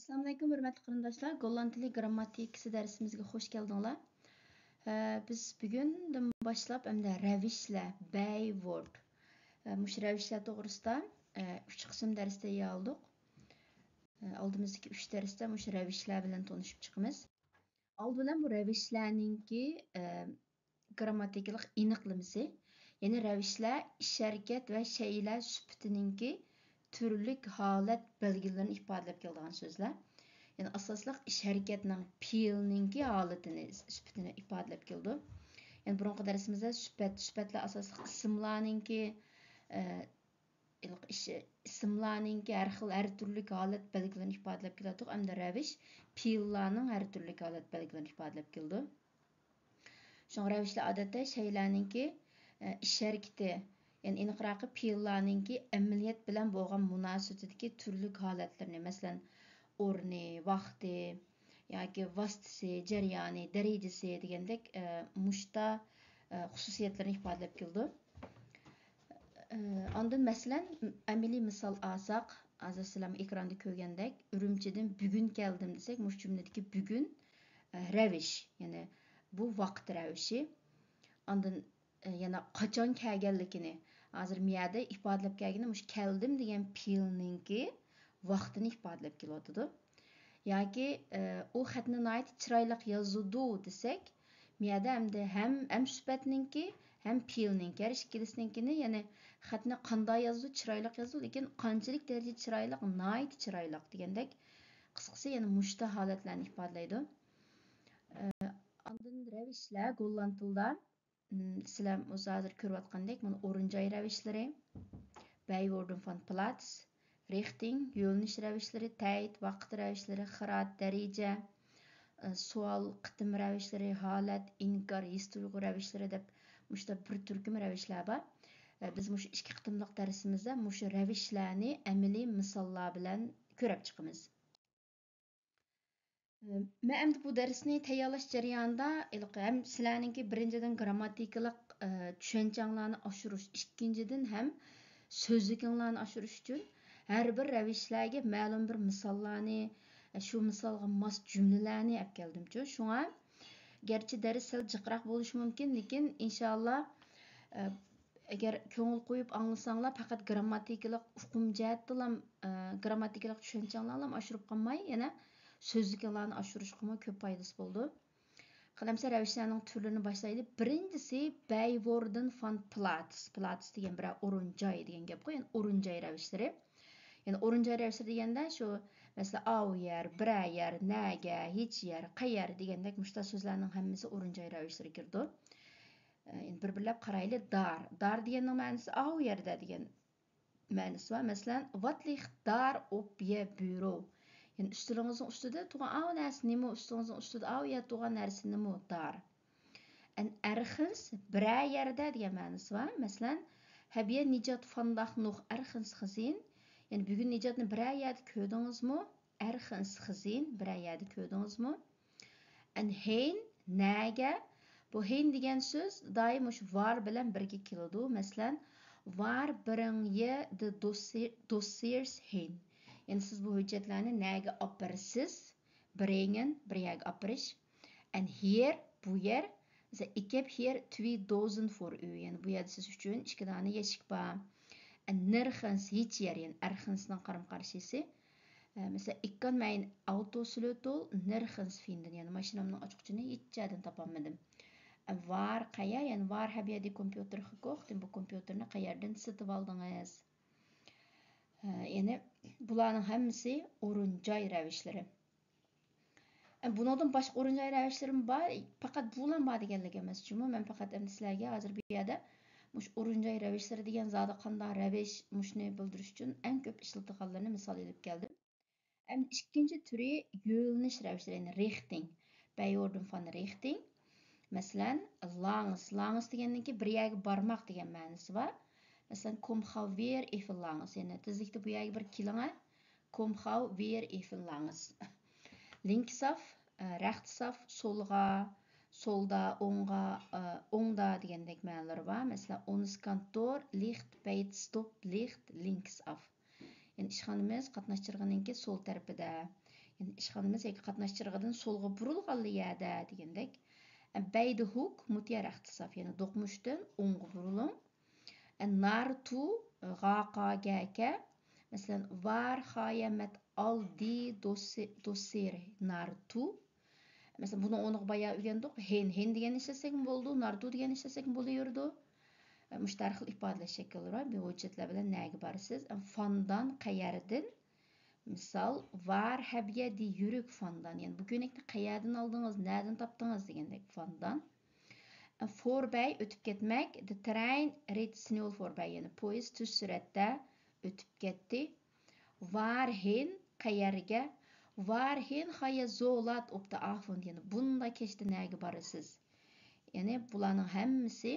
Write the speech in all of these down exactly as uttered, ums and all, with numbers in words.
ئەسسالامۇئەلەيكۇم، ھۆرمەتلىك قېرىنداشلار. گوللاند تىلى گرامماتىكىسى دەرسىمىزگە خۇش كەلدىڭلار. ئە، بىز بۈگۈندىن باشلاپ ئەمدى رەۋىشلەر، بەيۋورد، ئە، مۇشۇ رەۋىشلەر توغرىسىدا، ئە، ئۈچ قىسىم دەرس تەييارلىدۇق. ئە، ئالدىمىزدىكى ئۈچ دەرستە مۇشۇ رەۋىشلەر بىلەن تونۇشۇپ چىقىمىز. ئالدى بىلەن بۇ رەۋىشلەرنىڭكى، ئە، گرامماتىكىلىق ئېنىقلىمىسى، يەنى رەۋىشلەر ئىش-ھەرىكەت ۋە شەيئىلەر سۈپىتىنىڭكى تۈرلۈك ھالەت بەلگىلىرىنى ئىپادىلەپ كېلىدىغان سۆزلەر. يەنى ئاساسلىق ئىش-ھەرىكەتنىڭ پېئىلنىڭكى ھالىتىنى، سۈپىتىنى ئىپادىلەپ كېلىدۇ. يەنى بۇرۇنقى دەرسىمىزدە سۈپەت، سۈپەتلەر ئاساسلىق ئىسىملارنىڭكى، ئە، ئىلق-، ئىش-، ئىسىملارنىڭكى ھەر خىل، ھەر تۈرلۈك ھالەت بەلگىلىرىنى ئىپادىلەپ كېلىدۇ. ئەمدى رەۋىش پېئىللارنىڭ ھەر تۈرلۈك ھالەت بەلگىلىرىنى ئىپادىلەپ كېلىدۇ. شۇڭا رەۋىشلەر ئادەتتە شەيئىلەرنىڭكى، ئە، ئىش ھەرىكىتى، يەنى ئېنىقراقى پېئىللارنىڭكى ئەمەلىيەت بىلەن بولغان مۇناسىۋىتىدىكى تۈرلۈك ھالەتلىرىنى، مەسىلەن، ئورنى، ۋاقتى ياكى ۋاسىتىسى، جەريانى، دەرىجىسى دېگەندەك، ئە، مۇشتا، ئە، خۇسۇسىيەتلىرىنى ئىپادىلەپ كېلىدۇ. ئە، ئاندىن مەسىلەن، ئەمەلىي مىسال ئالساق، ھازىر سىلەرمۇ ئېكراندا كۆرگەندەك، ئۈرۈمچىدىن بۈگۈن كەلدىم دېسەك، مۇشۇ جۈملىدىكى بۈگۈن، ئە، رەۋىش، يەنى بۇ ۋاقىت رەۋىشى. ئاندىن، ئە، يەنە قاچان كەلگەنلىكىنى، ھازىر مۇ يەردە ئىپادىلەپ كەلگىنى مۇشۇ كەلدىم دېگەن پېئىلنىڭكى ۋاقتىنى ئىپادىلەپ كېلىۋاتىدۇ. ياكى، ئە، ئۇ خەتنى ناھايىتى چىرايلىق يازىدۇ دېسەك، مۇ يەردە ئەمدى ھەم، ھەم سۈپەتنىڭكى، ھەم پېئىلنىڭكى، ھەر ئىككىلىسىنىڭكىنى، يەنى خەتنى قانداق يازىدۇ، چىرايلىق يازىدۇ، لېكىن قانچىلىك دەرىجىدە چىرايلىق، ناھايىتى چىرايلىق دېگەندەك، قىسقىسى، يەنى مۇشتا ھالەتلەرنى ئىپادىلەيدۇ. ئە، ئاندىن رەۋىشلەر گوللاند تىلدا، م، سىلەر ئۆزى ھازىر كۆرۈۋاتقاندەك، مانا ئورۇن جاي رەۋىشلىرى، بەيۋوردېن فان پلاتس، رىختىڭ، يۆنىلىش رەۋىشلىرى، تەيت، ۋاقىت رەۋىشلىرى، خىرات، دەرىجە، ئە، سوئال، قېتىم رەۋىشلىرى، ھالەت، ئىنكار، ھېس تۇيغۇ رەۋىشلىرى دەپ مۇشۇنداق بىر تۈركۈم رەۋىشلەر بار. ئە، بىز مۇشۇ ئىككى قېتىملىق دەرسىمىزدە مۇشۇ رەۋىشلەرنى ئەمەلىي مىساللار بىلەن كۆرۈپ چىقىمىز. مەن ئەمدى بۇ دەرسنى تەييارلاش جەريانىدا ھېلىقى ھەم سىلەرنىڭكى بىرىنچىدىن گرامماتىكىلىق، ئە، چۈشەنچەڭلارنى ئاشۇرۇش، ئىككىنچىدىن ھەم سۆزلۈكۈڭلارنى ئاشۇرۇش ئۈچۈن ھەر بىر رەۋىشلەرگە مەلۇم بىر مىساللارنى، ئە، شۇ مىسالغا ماس جۈملىلەرنى ئەپ كەلدىمچۇ. شۇڭا گەرچە دەرس سەل جىقراق بولۇشى مۇمكىن، لېكىن ئىنشاللا، ئە، ئەگەر كۆڭۈل قويۇپ ئاڭلىساڭلار، پەقەت گرامماتىكىلىق ئۇقۇم جەھەتتىلا، ئە، گرامماتىكىلىق چۈشەنچەڭلارلا ئاشۇرۇپ قالماي، يەنە سۆزلۈكىڭلارنى ئاشۇرۇشقىمۇ كۆپ پايدىسى بولىدۇ. قەلەمسە رەۋىشلەرنىڭ تۈرلىرىنى باشلايلى. بىرىنچىسى بەيۋوردېن فان پلاتس. پلاتس دېگەن بىرەر ئورۇن جاي دېگەن گەپقۇ، يەنى ئورۇن جاي رەۋىشلىرى. يەنى ئورۇن جاي رەۋىشلىرى دېگەندە شۇ، مەسىلەن، ئاۋۇ يەر، بىرەر يەر، نەگە، ھېچ يەر، قەيەر دېگەندەك مۇشۇنداق سۆزلەرنىڭ ھەممىسى ئورۇن جاي رەۋىشلىرى كىرىدۇ. ئە، ئەمدى بىر-بىرلەپ قارايلى. دار. دار دېگەننىڭ مەنىسى ئاۋۇ يەردە دېگەن مەنىسى بار. مەسىلەن، ۋات لىخت دار ئوپ يە بيۇرو. يەنى ئۈستىلىڭىزنىڭ ئۈستىدە تۇرغان ئاۋۇ نەرسە نېمە؟ ئۈستىڭىزنىڭ ئۈستىدە ئاۋۇ يەردە تۇرغان نەرسە نېمە؟ دار. ئەن ئەرخنس بىرەر يەردە دېگەن مەنىسى بار. مەسىلەن، ھەبيە نىجات فانداخ نوخ ئەرخنس خزىن. يەنى بۈگۈن نىجاتنى بىرەر يەردە كۆردىڭىزمۇ؟ ئەرخنس خزىن بىرەر يەردە كۆردىڭىزمۇ؟ ئەن ھېين، نەگە؟ بۇ ھېين دېگەن سۆز دائىم مۇشۇ ۋار بىلەن بىرگە كېلىدۇ. مەسىلەن، ۋار برىڭ يې دى دوسسىرس ھېين. يەنى سىز بۇ ھۆججەتلەرنى نەگە ئاپىرىسىز؟ برىڭېن، بىر يەرگە ئاپىرىش. ئەن ھېيېر، بۇ يەر. مەسىلەن، ئىك ھېب ھېيېر توي دوزېن فور ئۇ، يەنى بۇ يەردە سىز ئۈچۈن ئىككى دانە يەشىك بار. ئەن نېرخېنس، ھېچ يەر، يەنى ئەرخېنسنىڭ قارىمۇ قارشىسى. ئە، مەسىلەن، ئىك كان مەين ئاۋتو سلۆتول نېرخېنس فىندېن، يەنى ماشىنامنىڭ ئاچقۇچىنى ھېچ يەردىن تاپالمىدىم. ئە، ۋار قەيەر، يەنى ۋار ھەبيە دى كومپيۇتېر خېكوخت، دېمەك بۇ كومپيۇتېرنى قەيەردىن سېتىۋالدىڭىز؟ ئە، يەنى بۇلارنىڭ ھەممىسى ئورۇن جاي رەۋىشلىرى. ئە، بۇنىڭدىن باشقا ئورۇن جاي رەۋىشلىرىمۇ بار، پەقەت بۇلام بار دېگەنلىك ئەمەس جۇمۇ. مەن پەقەت ئەمدى سىلەرگە ھازىر بۇ يەردە مۇشۇ ئورۇن جاي رەۋىشلىرى دېگەن زادى قانداق رەۋىش، مۇشۇنى بىلدۈرۈش ئۈچۈن ئەڭ كۆپ ئىشلىتىدىغانلىرىنى مىسال ئېلىپ كەلدىم. ئەمدى ئىككىنچى تۈرى يۆنىلىش رەۋىشلىرى، يەنى رىختىڭ. بەيۋوردېن فان رىختىڭ. مەسىلەن، لانگس. لانگس دېگەننىڭكى بىر يەرگە بارماق دېگەن مەنىسى بار. مەسىلەن، كوم خاۋ ۋېر ئېفىن لانگس، يەنى تېزلىكتە بۇ يەرگە بىر كېلىڭە. كوم خاۋ ۋېر ئېفىن لانگس. لىنكس ئاف، ئە، رەخت ساف، سولغا، سولدا، ئوڭغا، ئە، ئوڭدا دېگەندەك مەنىلىرى بار. مەسىلەن، ئونس كانتور، لىخت، بەيت ستوپ، لىخت، لىنكس ئاف. يەنى ئىشخانىمىز قاتناش چىرىغىنىڭكى سول تەرىپىدە. يەنى ئىشخانىمىز ياكى قاتناش چىرىغىدىن سولغا بۇرۇلغانلا يەردە دېگەندەك. Beide Hoek moet je rechtsaf، يەنى دوقمۇشتىن ئوڭغا بۇرۇلۇڭ. نار تو، غا قا گە كە. مەسىلەن، waar ga je met al die dossiers naar toe. مەسىلەن، بۇنىڭ ئورنىغا بايا ئۆگەندۇق. ھېن، ھېن دېگەننى ئىشلەتسەكمۇ بولىدۇ، نار تو دېگەننى ئىشلەتسەكمۇ بولۇۋېرىدۇ. مۇشۇنداق خىل ئىپادىلەش شەكىللىرى بار. بۇ ھۆججەتلەر بىلەن نەگە بارىسىز؟ Vandaan، قەيەردىن؟ مىسال، waar heb je die jurk vandaan؟ يەنى بۇ كۆينەكنى قەيەردىن ئالدىڭىز، نەدىن تاپتىڭىز دېگەندەك، vandaan. Voorbij، ئۆتۈپ كەتمەك. De trein reed snel voorbij، يەنى پويىز تېز سۈرئەتتە ئۆتۈپ كەتتى. Waarheen، قەيەرگە؟ Waarheen ga je zo laat op de avond؟ يەنى بۇنداق كەچتە نەگە بارىسىز؟ يەنى بۇلارنىڭ ھەممىسى،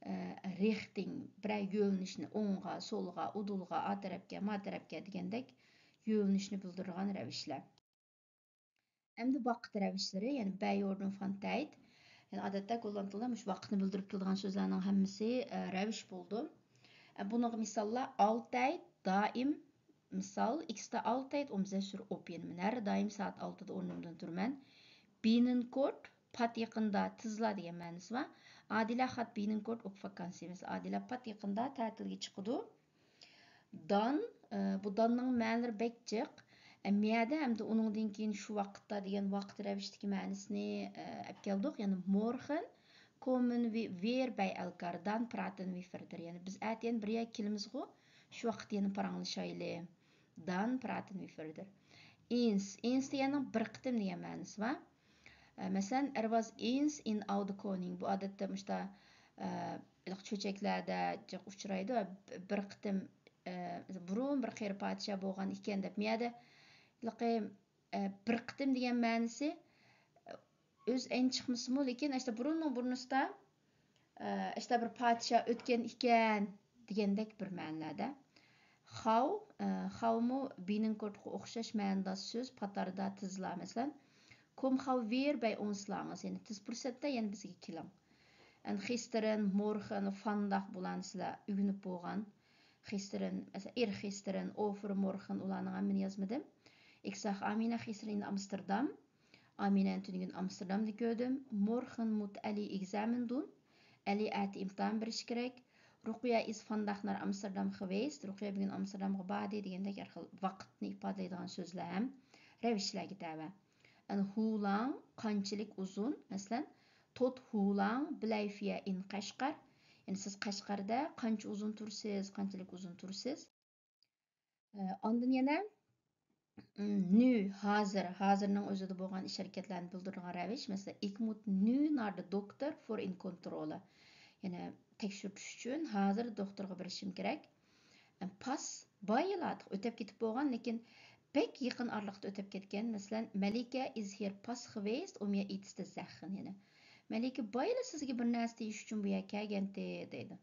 ئە، رىختىڭ، بىرەر يۆنىلىشنى، ئوڭغا، سولغا، ئۇدۇلغا، ئا تەرەپكە، ما تەرەپكە دېگەندەك يۆنىلىشنى بىلدۈرىدىغان رەۋىشلەر. ئەمدى ۋاقىت رەۋىشلىرى، يەنى beide orde van tijd. يەنى ئادەتتە گوللاند تىلىدا مۇشۇ ۋاقىتنى بىلدۈرۈپ تۇرىدىغان سۆزلەرنىڭ ھەممىسى، ئە، رەۋىش بولىدۇ. ئە، بۇنىڭغا مىساللار: altijd، دائىم. مىسال، ik sta altijd om zes uur op، يەنى مەن ھەر دائىم سائەت ئالتىدا ئورنۇمدىن تۇرىمەن. Binnenkort، پات يېقىندا، تېزلا دېگەن مەنىسى بار. Adile gaat binnenkort op vakantie، مەسىلەن، ئادىلە پات يېقىندا تەتىلگە چىقىدۇ. Dan، ئە، بۇ داننىڭ مەنىلىرى بەك جىق. ئە، مىيەدە ھەمدە ئۇنىڭدىن كېيىن شۇ ۋاقىتتا دېگەن ۋاقىت رەۋىشتىكى مەنىسىنى، ئە، ئەپ كەلدۇق. يەنى morgen komen we weer bij elkaar, dan praten we verder. يەنى بىز ئەتە يەنە بىر يەرگە كېلىمىزغۇ، شۇ ۋاقىت يەنە پاراڭلىشايلى. Dan praten we verder. Eens، eens دېگەننىڭ بىر قېتىم دېگەن مەنىسى بار. ئە، مەسىلەن، Er was eens een oude koning. بۇ ئادەتتە مۇشتا، ئە، ھېلىقى چۆچەكلەردە جىق ئۇچرايدۇ. بىر قېتىم، ئە، بۇرۇن بىر قېرى پادىشاھ بولغان ئىكەن دەپ. مۇ يەردە ھېلىقى، ئە، بىر قېتىم دېگەن مەنىسى، ئە، ئۆز ئەينى چىقمىسىمۇ، لېكىن ئاشتا بۇرۇننىڭ بۇرنىسىدا، ئە، ئاشتا بىر پادىشاھ ئۆتكەن ئىكەن دېگەندەك بىر مەنىلەردە. Gauw، ئە، gauw مۇ بىننىڭكورتقا ئوخشاش مەنىداش سۆز، پات ئارىدا، تېزلا. مەسىلەن، Kom gauw weer bij ons langs، يەنى تېز پۇرسەتتە يەنە بىزگە كېلىڭ. ئەن، gisteren، morgen، vandaag بۇلارنى سىلەر ئۆگىنىپ بولغان. Gisteren، مەسىلەن، eergisteren، overmorgen، ئۇلارنىڭ ھەممىنى يازمىدىم. Ik zag Amina gisteren in Amsterdam. ئامىنەنى تۈنۈگۈن ئامستېردامدا كۆردۈم. Morgen moet Ali examen doen. ئەلى ئەتە ئىمتىھان بېرىشى كېرەك. Ruqya is vandaag naar Amsterdam geweest. رۇقىيە بۈگۈن ئامستېردامغا باردى دېگەندەك ھەر خىل ۋاقىتنى ئىپادىلەيدىغان سۆزلەر ھەم رەۋىشلەرگە تەۋە. ئەن، Hoe lang، قانچىلىك ئۇزۇن؟ مەسىلەن، Tot hoe lang blijf je in Kaşgar؟ يەنى سىز قەشقەردە قانچە ئۇزۇن تۇرىسىز، قانچىلىك ئۇزۇن تۇرىسىز؟ ئە، ئاندىن يەنە، م، nu، ھازىر، ھازىرنىڭ ئۆزىدە بولغان ئىش ھەرىكەتلەرنى بىلدۈرىدىغان رەۋىش. مەسىلەن، Ik moet nu naar de dokter voor een controle. يەنى تەكشۈرتۈش ئۈچۈن ھازىر دوختۇرغا بېرىشىم كېرەك. ئە، pas، بايىلا ئۆتەپ كېتىپ بولغان، لېكىن بەك يېقىن ئارىلىقتا ئۆتەپ كەتكەن. مەسىلەن، Melike is hier pas geweest om je iets te zeggen. يەنى، مەلىكە بايىلا سىزگە بىر نەرسە دېيىش ئۈچۈن بۇ يەرگە كەلگەنتى، دەيدۇ.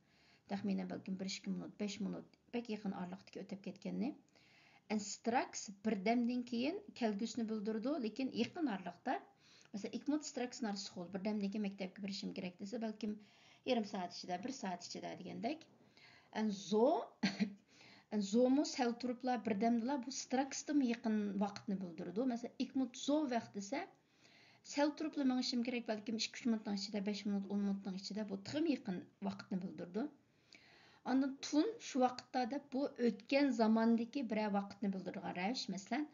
تەخمىنەن بەلكىم بىر ئىككى مىنۇت، بەش مىنۇت، بەك يېقىن ئارىلىقتىكى ئۆتەپ كەتكەننى. ئەن، straks، بىردەمدىن كېيىن كەلگۈسىنى بىلدۈرىدۇ، لېكىن يېقىن ئارىلىقتا. مەسىلەن، Ik moet straks naar school، بىردەمدىن كېيىن مەكتەپكە بېرىشىم كېرەك دېسە، بەلكىم يېرىم سائەت ئىچىدە، بىر سائەت ئىچىدە دېگەندەك. ئەن، zo، ئەن، zo مۇ سەل تۇرۇپلا، بىردەمدىلا بۇ straksتىنمۇ يېقىن ۋاقىتنى بىلدۈرىدۇ. مەسىلەن، Ik moet zo weg دېسە، سەل تۇرۇپلا مېڭىشىم كېرەك، بەلكىم ئىككى ئۈچ مىنۇتنىڭ ئىچىدە، بەش مىنۇت، ئون مىنۇتنىڭ ئىچىدە، بۇ تېخىمۇ يېقىن ۋاقىتنى بىلدۈرىدۇ. ئاندىن toen، شۇ ۋاقىتتا دەپ، بۇ ئۆتكەن زاماندىكى بىرەر ۋاقىتنى بىلدۈرىدىغان رەۋىش. مەسىلەن،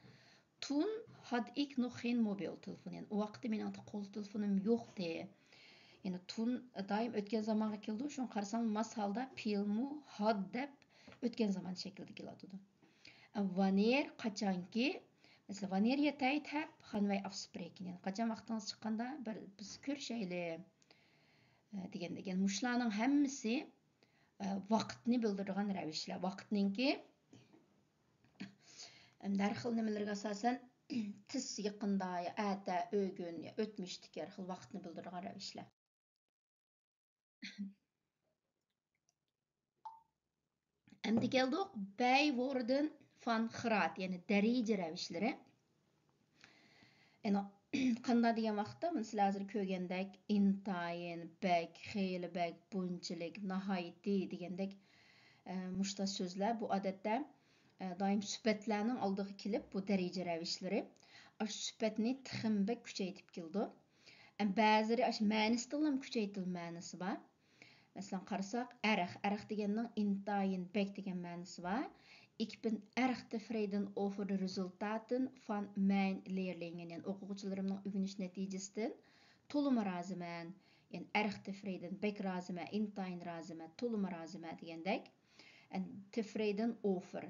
toen had ik nog geen mobiel telefoon، يەنى ئۇ ۋاقىتتا مېنىڭ قول تېلېفونۇم يوقتى. يەنى toen دائىم ئۆتكەن زامانغا كېلىدۇ، شۇڭا قارىسام ماس ھالدا پېئىل مۇ، had دەپ ئۆتكەن زامان شەكلىدە كېلىۋاتىدۇ. Wanneer، قاچانكى، مەسىلەن، wanneer je tijd hebt, gaan wij afspreken. يەنى قاچان ۋاقتىڭىز چىققاندا بىر، بىز كۆرۈشەيلى، ئە، دېگەندەك. يەنى مۇشۇلارنىڭ ھەممىسى، ئە، ۋاقىتنى بىلدۈرىدىغان رەۋىشلەر. ۋاقىتنىڭكى، ئەمدى ھەر خىل نېمىلىرىگە ئاساسەن، تېز، يېقىندا، يا ئەتە، ئۆگۈن، يا ئۆتمۈشتىكى ھەر خىل ۋاقىتنى بىلدۈرىدىغان رەۋىشلەر. ئەمدى كەلدۇق، بەي ۋوردېن فان خرات، يەنى دەرىجە رەۋىشلىرى. يەنى قانداق دېگەن ۋاقىتتا، مانا سىلەر ھازىر كۆرگەندەك، ئىنتايىن، بەك، خېلى بەك، بۇنچىلىك، ناھايىتى دېگەندەك، ئە، مۇشۇنداق سۆزلەر. بۇ ئادەتتە ئە، دائىم سۈپەتلەرنىڭ ئالدىغا كېلىپ، بۇ دەرىجە رەۋىشلىرى ئاشۇ سۈپەتنى تېخىمۇ بەك كۈچەيتىپ كېلىدۇ. ئە، بەزىلىرى ئاشۇ مەنىسىدىنلا كۈچەيتىلمە مەنىسى بار. مەسىلەن، قارىساق، ئەرخ، ئەرخ دېگەننىڭ ئىنتايىن بەك دېگەن مەنىسى بار. Ich bin erg tevreden over de resultaten van mijn leerlingen، يەنى ئوقۇغۇچىلىرىمنىڭ ئۆگىنىش نەتىجىسىدىن تولىمۇ رازىمەن. يەنى erg tevreden، بەك رازىمەن، ئىنتايىن رازىمەن، تولىمۇ رازىمەن دېگەندەك. ئەن تېفرېيدىن ئوفېر،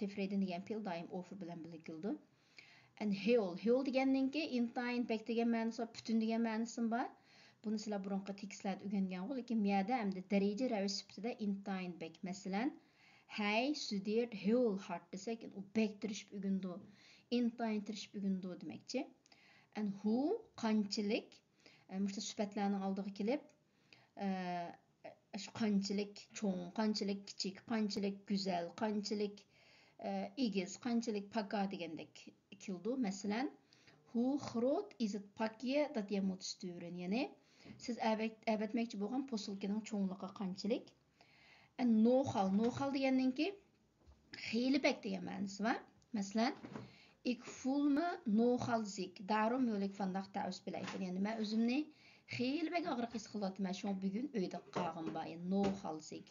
تېفرېيدىن دېگەن پېئىل دائىم ئوفېر بىلەن بىللە كېلىدۇ. ئەن ھېئول، ھېئول دېگەننىڭكى ئىنتايىن بەك دېگەن مەنىسى بار، پۈتۈن دېگەن مەنىسىمۇ بار. بۇنى سىلەر بۇرۇنقى تېكىستلەردە ئۆگەنگەنغۇ، لېكىن مۇ يەردە ئەمدى دەرىجە رەۋىش سۈپىتىدە ئىنتايىن بەك. مەسىلەن، ھەي ستۇدېرت ھېئول ھارت دېسەك، ئۇ بەك تىرىشىپ ئۆگىنىدۇ، ئىنتايىن تىرىشىپ ئۆگىنىدۇ دېمەكچى. ئەن ھۇ قانچىلىك، ئە، مۇشۇ سۈپەتلەرنىڭ ئالدىغا كېلىپ، ئە، شۇ قانچىلىك چوڭ، قانچىلىك كىچىك، قانچىلىك گۈزەل، قانچىلىك، ئە، ئېگىز، قانچىلىك پاكا دېگەندەك كېلىدۇ. مەسىلەن، ھۇ خروت ئىزىت پاكىيە دات يەمۇتستۇرىن، يەنى سىز ئەۋەت-، ئەۋەتمەكچى بولغان پوسۇلكىنىڭ چوڭلۇقى قانچىلىك. ئە، نوخال، نوخال دېگەننىڭكى خېلى بەك دېگەن مەنىسى بار. مەسىلەن، ئىك فۇلمۇ نوخال زىك، دارۇم يۆلۈك فانداق تەۋس بىلەيتىن. يەنى مەن ئۆزۈمنى خېلى بەك ئاغرىق ھېس قىلىۋاتىمەن، شۇڭا بۈگۈن ئۆيدە قالغىن بار، يەنى نوخال زىك.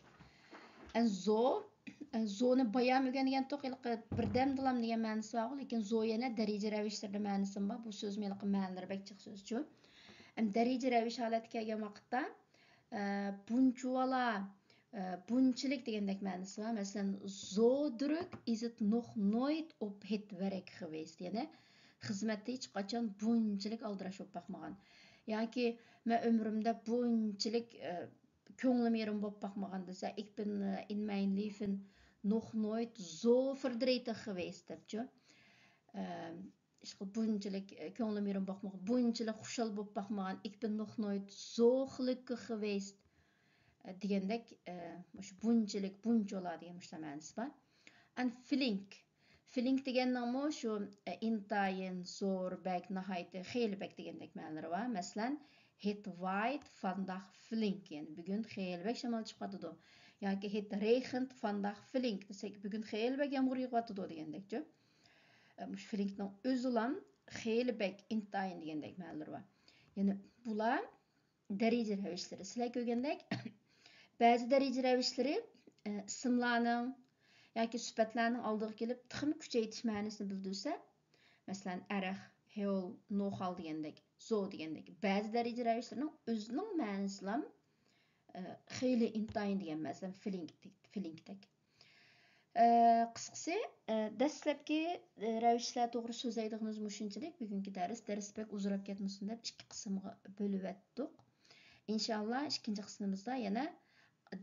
ئەن زو، ئە، زونى بايام ئۆگەنگەنتۇق، ھېلىقى بىردەمدىلام دېگەن مەنىسى بارغۇ، لېكىن زو يەنە دەرىجە رەۋىشلىرىدە مەنىسىمۇ بار. بۇ سۆزمۇ ھېلىقى مەنىلىرى بەك جىق سۆزچۇ. ئەم، دەرىجە رەۋىش ھالەتكە كەلگەن ۋاقىتتا، ئە، بۇنچىۋالا، ئە، بۇنچىلىك دېگەندەك مەنىسى بار. مەسىلەن، زو درۈك ئىزىت نوخ نويت ئوپ ھېت ۋەرەك خىۋېست. يەنى خىزمەتتە ھېچقاچان بۇنچىلىك ئالدىراش بولۇپ باقمىغان. ياكى مەن ئۆمرۈمدە بۇنچىلىك، ئە، كۆڭلۈم يېرىم بولۇپ باقمىغان دېسە، ئىك بىن ئىن مەين لىفىن نوخ نويت زو فىردرېيتە خىۋېست دەپچۇ. ئە، ئىشقىل بۇنچىلىك، ئە، كۆڭلۈم يېرىم باقمىغان، بۇنچىلىك خۇشال بولۇپ باقمىغان، ئىك بىن نوخ نويت زو خلىككە خىۋېست، ئە، دېگەندەك، ئە، مۇشۇ بۇنچىلىك، بۇنچىۋالا دېگەن مۇشۇلار مەنىسى بار. ئەن فلىنك. فلىنك دېگەننىڭمۇ شۇ، ئە، ئىنتايىن، زور، بەك، ناھايىتى، خېلى بەك دېگەندەك مەنىلىرى بار. مەسىلەن، ھېت ۋايت فانداخ فلىنك، يەنى بۈگۈن خېلى بەك شامال چىقىۋاتىدۇ. ياكى ھېت رېخنت فانداخ فلىنك دېسەك، بۈگۈن خېلى بەك يامغۇر يېغىۋاتىدۇ دېگەندەكچۇ. ئە، مۇشۇ فلىنكنىڭ ئۆزىلام خېلى بەك، ئىنتايىن دېگەندەك مەنىلىرى بار. يەنى بۇلار دەرىجە رەۋىشلىرى. سىلەر كۆرگەندەك، بەزى دەرىجە رەۋىشلىرى، ئە، ئىسىملارنىڭ ياكى سۈپەتلەرنىڭ ئالدىغا كېلىپ، تېخىمۇ كۈچەيتىش مەنىسىنى بىلدۈرسە، مەسىلەن، ئەرخ، ھېئول، نوخال دېگەندەك، زو دېگەندەك. بەزى دەرىجە رەۋىشلىرىنىڭ ئۆزىنىڭ مەنىسىلام، ئە، خېلى ئىنتايىن دېگەن، مەسىلەن، فلىنك، فلىنكتەك. ئە، قىسقىسى، ئە، دەسلەپكى، ئە، رەۋىشلەر توغرا سۆزلەيدىغىنىمىز مۇشۇنچىلىك. بۈگۈنكى دەرس، دەرس بەك ئۇزىراپ كەتمىسۇن دەپ ئىككى قىسىمغا بۆلۈۋەتتۇق. ئىنشاللا ئىككىنچى قىسمىمىزدا يەنە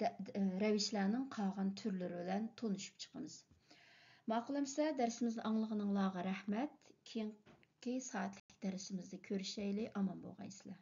دە-، دە-، رەۋىشلەرنىڭ قالغان تۈرلىرى بىلەن تونۇشۇپ چىقىمىز. ماقۇل ئەمىسە، دەرسىمىزنى ئاڭلىغىنىڭلارغا رەھمەت. كېيىنكى سائەتلىك دەرسىمىزدە كۆرۈشەيلى. ئامان بولغايسىلەر.